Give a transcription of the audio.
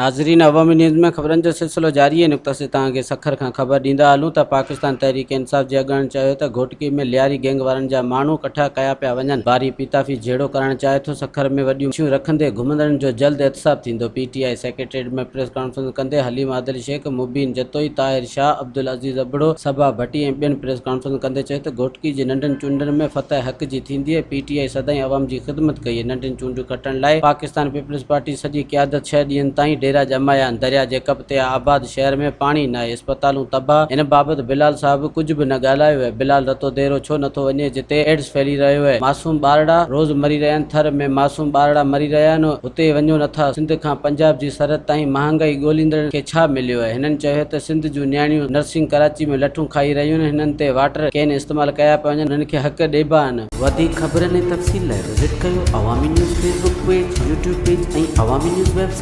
ناظرين عوامي نيوز ۾ خبرن جو سلسلو جاري آهي نقطه سي توهان کي سکر کان خبر ڏيندا هلون ته پاڪستان تحريڪ انصاف جي اڳواڻن چيو ته گهوٽڪي ۾ لياري گينگ وارن جا ماڻهو ڪٺا ڪيا پيا وڃن باري پيتافي جهيڙو ڪرائڻ چاهي ٿو سکر ۾ وڏيون مڇيون رکندي گهمندڙن جو جلد احتساب ٿيندو P T I secretariat ۾ press conference ڪندي حليم عادل شيخ مبين جتوئي طاهر شاهه عبدالعزيز ابڙو صبا ڀٽي ۽ ٻين پريس ڪانفرنس ڪندي چيو ته گهوٽڪي جي ننڍن چونڊن ۾ فتح حق جي ٿيندي پي ٽي آء سدائين عوام جي خدمت ڪئي آهي ننڍين چونڊيون کٽڻ لاء پاڪستان پيپلز پارٽي سڄي قيادت ڇهه ڏينهن تائين ڊيرا ڄمايا آهن، درياء جي ڪپ تي آباد شهر ۾ پاڻي ناهي، اسپتالون تباهه، ان بابت بلال صاحب ڪجهه به نه ڳالهايو اهي، بلال رتو ديرو ڇو نٿو وڃي جتي ايڊز ڦهلي رهيو اهي، معصوم ٻارڙا روز مري رهيا آهن، ٿر ۾ معصوم ٻارڙا مري رهيا آهن، هتي وڃو نٿا، سنڌ کان پنجاب جي سرحد تائين مهانگائي ڳوليندڙن کي ڇا مليو اهي، هنن چيو ته سنڌ جون نياڻيون نرسنگ ڪراچي ۾ لٺون کائي رهيون آهن، هنن تي واٽر ڪين استعمال ڪيا پيا وڃن، هنن کي حق ڏيبا آهن. وڌيڪ خبرن ۽ تفصيل لاء وزٽ ڪيو Awami news Facebook page, YouTube page ۽ Awami news website.